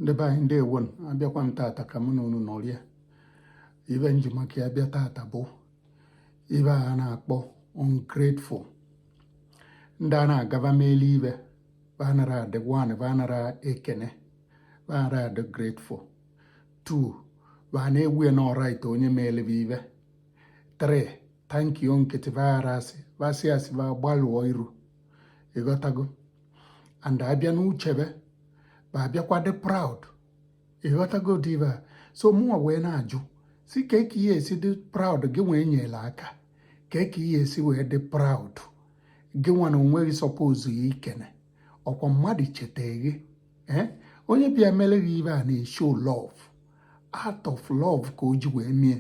Ndị be anyị, ndewo. Abịakwa m tata ka mụ na unu nọrịa. Ibe nji maka ya bịa tata bụ ibe a na-akpọ ungrateful. Ndị a na-agaba meelu ibe ba nara adị, one, ba nara ekene, ba nara adị grateful. Two, ba na-ewu ya n'ọrait onye meelu ibe. Three, thank you nkịtị ba ghara asị, ba sị asị, ba gbalụọ iru. Ịghọtago? And abịa n'uchebe, ba abịakwa dị proud. Ịghọtago dị ibe a? So mụnwa wee na-ajụ si ka ka ihe esi dị proud, gị nwee nyere aka, ka ka ihe esi wee dị proud, gị nwa na onwe gị suppose ya ikene. Ọkwa mmadụ cheta gị, ee, onye bịa mere gị ibe a na-eshow love, out of love ka o ji wee mie.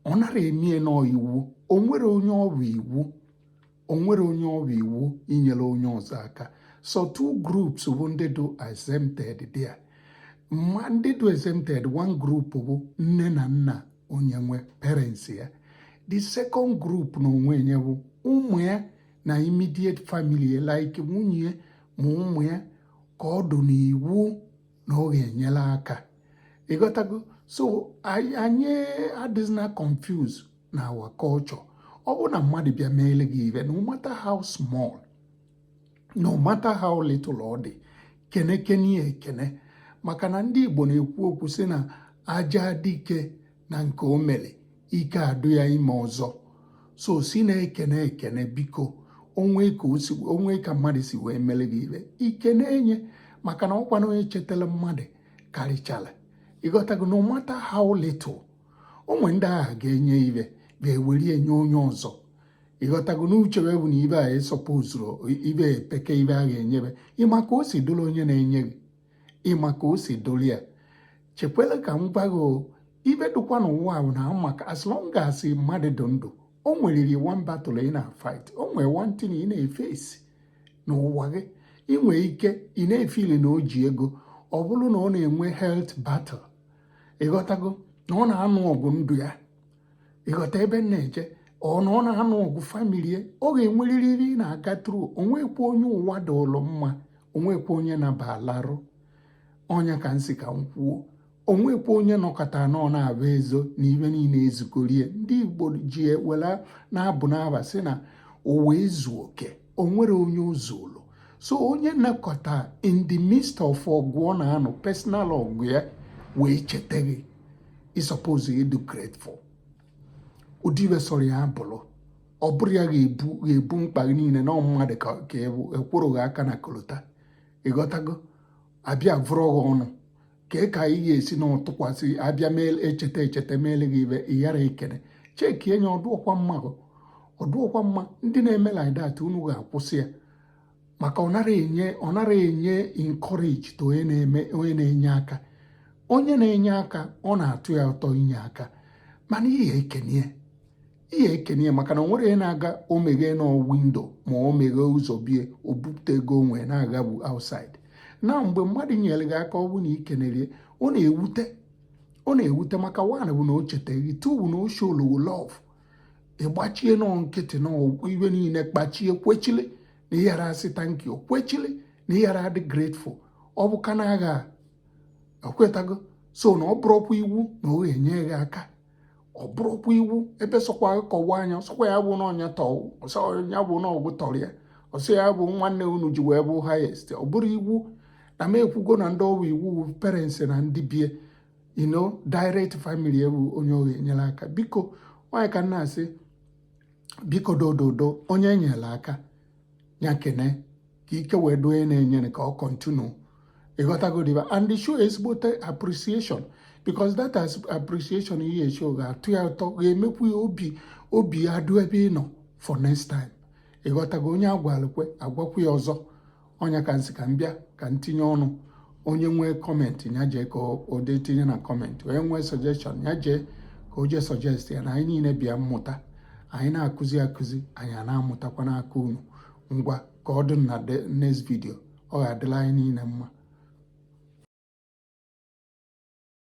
Ọ nara emie nọọ iwu. O nwere onye ọ bụ iwu, o nwere onye ọ bụ iwu inyere onye ọzọ aka. So two groups bụ ndị dị exempted there. Ma ndị dị exempted, one group bụ nne na nna onye nwe, parents ya. The second group na onwe nye bụ ụmụ ya na immediate family, like nwunye ma ụmụ ya, ka ọ dị n'iwu na ọ ga-enyere aka. Ịghọtago? So anyị adịzina confused na our culture. Ọ bụrụ na mmadụ bịa meele gị ibe, no matter how small, no matter how little ọ dị, kene kene ya ekene, maka na ndị Igbo na-ekwu okwu sị na aja dike na nke o mere, ike adụ ya ime ọzọ. So si na-ekene ekene, biko. Onwe ka o si, onwe ka mmadụ si wee mere gị ibe, ike na-enye, maka na ọkwa na onye chetara mmadụ karịchara. Ịghọtago? No matter how little, onwe ndị agha ga-enye ibe, ga-ewere enye onye ọzọ. Ịghọtago? N'uche bụ na ibe a esọpụzuru ibe epeke, ibe a ga-enyebe. Ịma ka o si dụrụ onye na-enye gị, ịma ka o si dụrụ ya. Chekwela ka m gwa gị o, ibe dịkwa n'ụwa bụ na maka as long as mmadụ dị ndụ, o nweriri one battle ị na-fight, o nwere one thing ị na-efesi n'ụwa gị. Ị nwee ike ị na-efili na o ji ego, ọ bụrụ na ọ na-enwe health battle. Ịghọtago? Na ọ na-anụ ọgụ ndụ ya. Ịghọta ebe m na-eje? Ọ na ọ na-anụ ọgụ family ya. Ọ ga-enwerịrị ihe ị na-aga through. Onwekwa onye ụwa dị ụlọ mma, onwekwa onye naba alarụ ọnya ka nsị ka m kwuo. Onwekwa onye nọkọta nọ na-abụ ezo na ibe niile ezukorie. Ndị Igbo ji were na-abụ n'aba sị na ụwa ezu oke, onwere onye ozuolu. So onye nakọta in the midst of ọgụ ọ na-anụ, personal ọgụ ya, wee cheta gị, ị suppose ịdị grateful. Ụdị ibe sọrọ ya bụrụ, ọ bụrụ ya ga-ebu mkpa gị niile na mmadụ ka ekworo gị aka na kolota. Ịghọtago? Abịa vụrụ gị ọnụ kee ka anyị ga-esi na tụkwasị abịa mee echeta echeta meele gị ibe, ị ghara ekene chekie nye. Ọdụọkwa mma, ọdụọkwa mma. Ndị na-eme like that, unu ga-akwụsị ya, maka ọ nara enye encourage to onye na-eme, onye na-enye aka. Onye na-enye aka, ọ na-atụ ya ụtọ inye aka, mana ihe ekene, ihe ekene, maka na o nwere onye na-aga o meghee na window ma o meghee ụzọ bie, o bupụta ego o nwee na-agagbu outside. Na mgbe mmadụ nyere gị aka, ọ bụ na ị kenere, ọ na-ewute, ọ na-ewute, maka one bụ na o cheta gị, two bụ na o showlu love. Ịgbachie nọ nkịtị na iwe niile kpachie, kwechili na ịghara asị thank you, kwechili na ịghara adị grateful. Ọ bụ ka na agha ekwetago. So na ọ bụrụkwa iwu na ọ ga-enye gị aka, ọ bụrụkwa iwu ebe sọkwa kọwa anya, sọkwa ya bụ na ọnya tọ, ọsọ ya bụ na ọgwụ tọrọ ya, ọsọ ya bụ nwanne unu ji wee bụ highest. Ọ bụrụ iwu na m ekwugo na ndị ọrụ iwu parents na ndị bie, direct family ewu onye ọ ga-enyere aka. Biko, nwaanyị ka m na-asị, biko, dododo, onye enyere aka ya kene, ka ike wee doo onye na-enyere ka ọ continue. Ịghọtagodiba? And the show ezigbote appreciation, because that appreciation ihe show ga-atụ ya ụtọ, ga-emekwu ya obi ya dụ ebe ị nọ for next time. Ịghọtago? Onye agwalekwe, agwakwu ya ọzọ. Ọnya ka nsị ka m bịa ka m tinye ọnụ. Onye nwee comment, ya jee ka o dee, tinye na comment. Onye nwee suggestion, ya jee ka o jee suggest ya. Na anyị niile bịa mmụta, anyị na-akụzi akụzi, anyị a na-amụtakwa n'aka unu. Ngwa, ka ọ dị na next video. Ọ ga-adịla anyị niile mma.